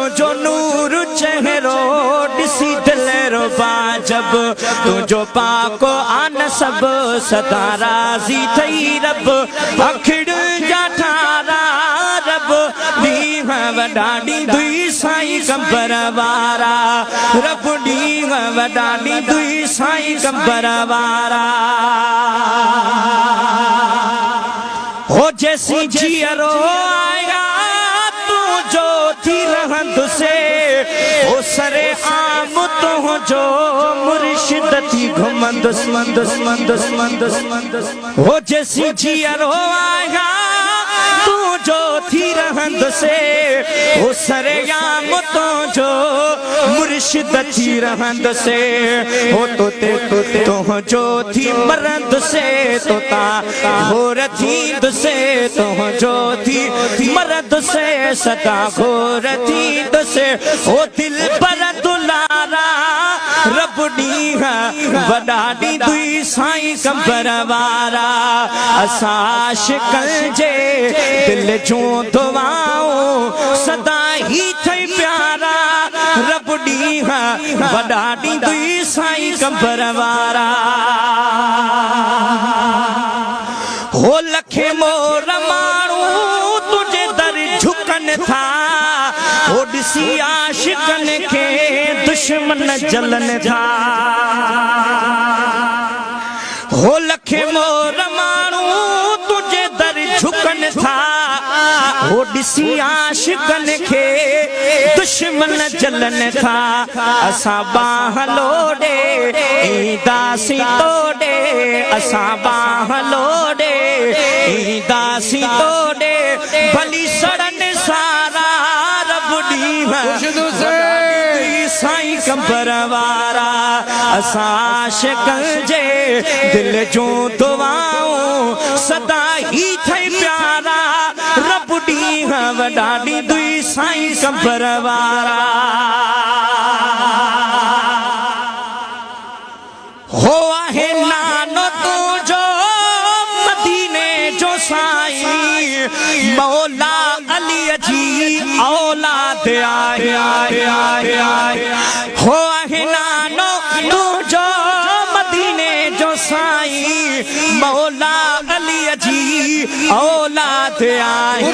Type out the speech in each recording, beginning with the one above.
تنهنجو نور چهرو ڏسي دلربا جب تنهنجو پاڪ آ نسب سدا راضي ٿئي رب اکڙين جا ٺارا رب ڏينهن وڏا ڏيندوئي سائين قمبر وارا رب ڏينهن وڏا ڏيندوئي سائين قمبر وارا هو جيسين جيئرو آهيان تنهنجو ٿي رهندس هو سر عام تنهنجو مرشد ٿي گهمندس مندس مندس مندس مندس هو جيسين جيئرو آهيان تنهنجو ٿي رهندس هو سر عام تنهنجو مرشد ٿي رهندس هو توتي تنهنجو ٿي مرندس توتان گهور ٿيندس تنهنجو ٿي مرندس سدا گهور ٿيندس او دلبر دلارا رب ڏينهن وڏا ڏيندوئي سائين قمبر وارا اسان عاشقن جي دل جون دعائون سدا هي ٿئي پيارا رب ڏينهن وڏا ڏيندوئي سائين قمبر وارا. هو لکين مور ماڻهو تنهنجي در جهڪن ٿا، هو ڏسي عاشقن کي دشمن جلن ٿا. هو لکين مور ماڻهو تنهنجي در جهڪن ٿا، هو ڏسي عاشقن کي دشمن جلن ٿا. اسان ٻانهن لوڏي اينداسين توڏي، اسان ٻانهن لوڏي اينداسين توڏي، ڀلي سڙن سارا رب ڏينهن وڏا ڏيندي سائين قمبر وارا، اسان عاشقن جي دل جون دعائون سدا هي ٿئي پيارا، رب ڏينهن وڏا ڏيندي سائين قمبر وارا. هو آهي نانو تنهنجو مديني جو سائين مولا علي جي اولاد آهي هو آهي نانو تنهنجو مديني جو سائين مولا علي جي اولاد آهي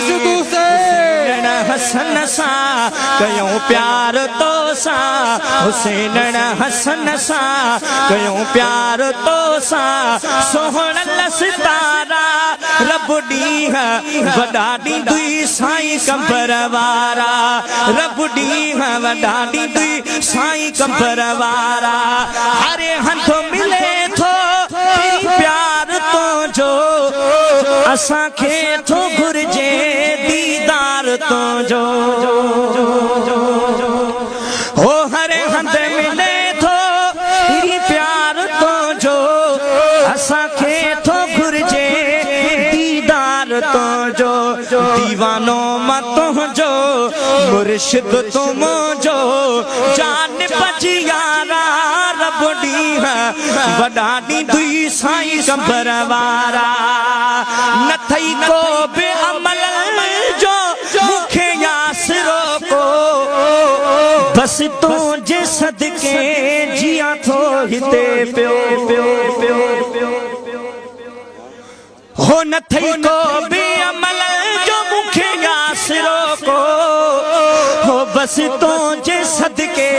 حسينڻ حسن سان ڪيون پيار توسان حسينڻ حسن سان ڪيون پيار توسان سهڻل ستارا رب ڏينهن وڏا ڏيندوئي سائين قمبر وارا رب ڏينهن وڏا ڏيندوئي سائين قمبر وارا هر هنڌ ملي ٿو پرين پيار تنهنجو اسان کي ٿو گهرجي ديدار تنهنجو هو هر هنڌ ملي ٿو پرين پيار تنهنجو اسان کي ٿو گهرجي ديدار تنهنجو ديوانو مان تنهنجو مرشد تون منهنجو جان بچ يارا رب ڏينهن وڏا ڏيندوئي سائين قمبر وارا نه ٿئي ڪو به عمل جو مون کي آسرو ڪو بس تنهنجي صدقي جيان ٿو هتي پيو هو نه ٿئي ڪو به عمل جو مون کي آسرو ڪو هو بس تنهنجي صدقي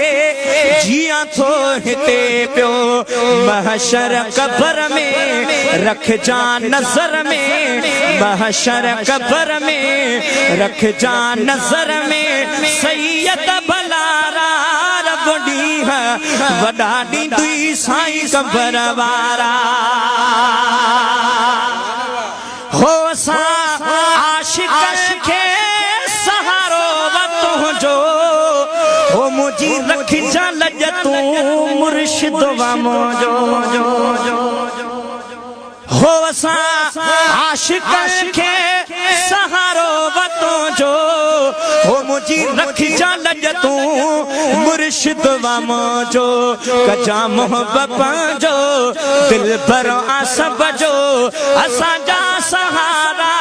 جيان ٿو هتي پيو محشر قبر ۾ رکجان نظر ۾ محشر قبر ۾ رکجان نظر ۾ سيد ڀلارا رب ڏينهن وڏا ڏيندوئي سائين قبر وارا هو اسان عاشقن کي سهارو و تنهنجو هو منهنجي رکجان لڄ تون مرشد و منهنجو هو اسان عاشقن کي سهارو و تنهنجو هو منهنجي رکجان لڄ تون مرشد و منهنجو ڪجان محب پنهنجو دلبر آ سڀ جو اسان جا سهارا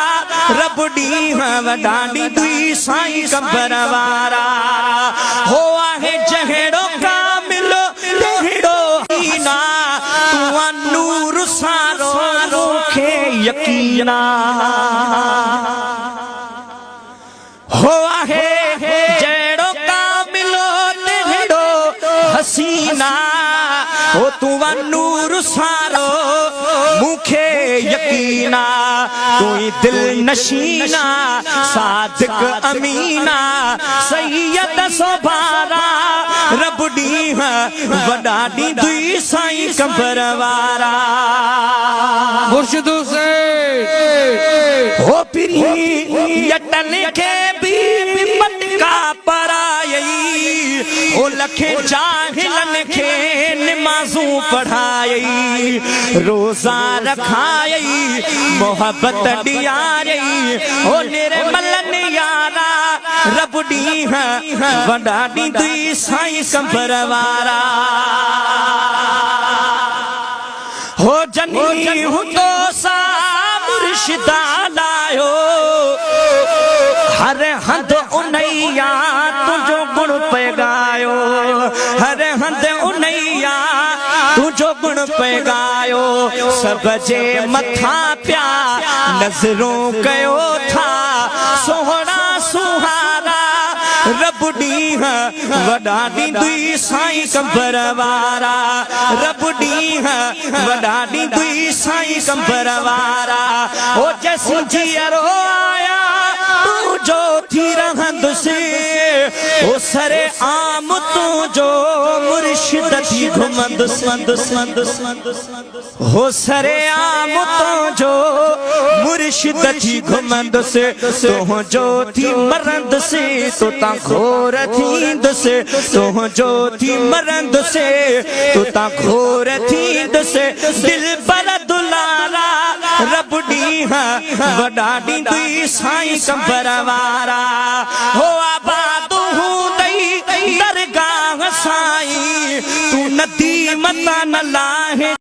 رب ڏينهن وڏا ڏيندوئي سائين قمبر وارا. يقين آ. هو آهي جهڙو ڪامل تهڙو حسين آ. هو تون آ نور سارو مون کي يقين آ. تون ئي دل نشين آ صادق امين آ. سيد سوڀارا رب ڏينهن وڏا ڏيندئي سائين قمبر وارا. مرشد حسين. هو پرين ڄٽن کي به مٽڪا پڙهايئي، هو لکين جاهلن کي نمازون پڙهايئي، روزا رکايئي، محبت ڏياريئي، هو نرملن يارا رب ڏينهن وڏا ڏيندئي سائين قمبر وارا. هو جني هوندو سا مرشد لايو، هر هنڌ انهيا تنهنجو گڻ پئي ڳايو، هر هنڌ انهيا تنهنجو گڻ پئي ڳايو، سڀ جي مٿان پيا نظرون ڪيو ٿا، سهڻا سونهارا رب ڏينهن وڏا ڏيندئي سائين قمبر وارا، رب ڏينهن وڏا ڏيندئي سائين قمبر وارا، او جيسين جيئرو آهيان تنهنجو ٿي رهندس، او سر عام تنهنجو مرشد ٿي گهمندس. هو سرعام تنهنجو مرشد ٿي گهمندس، تنهنجو ٿي مرندس، تو تان گهور ٿيندس، تنهنجو ٿي مرندس، تو تان گهور ٿيندس، دلبر دلارا رب ڏينهن وڏا ڏيندئي سائين قمبر وارا، هو آباد هوندئي درگاهه سائين، تون ندي متان نه لاهين.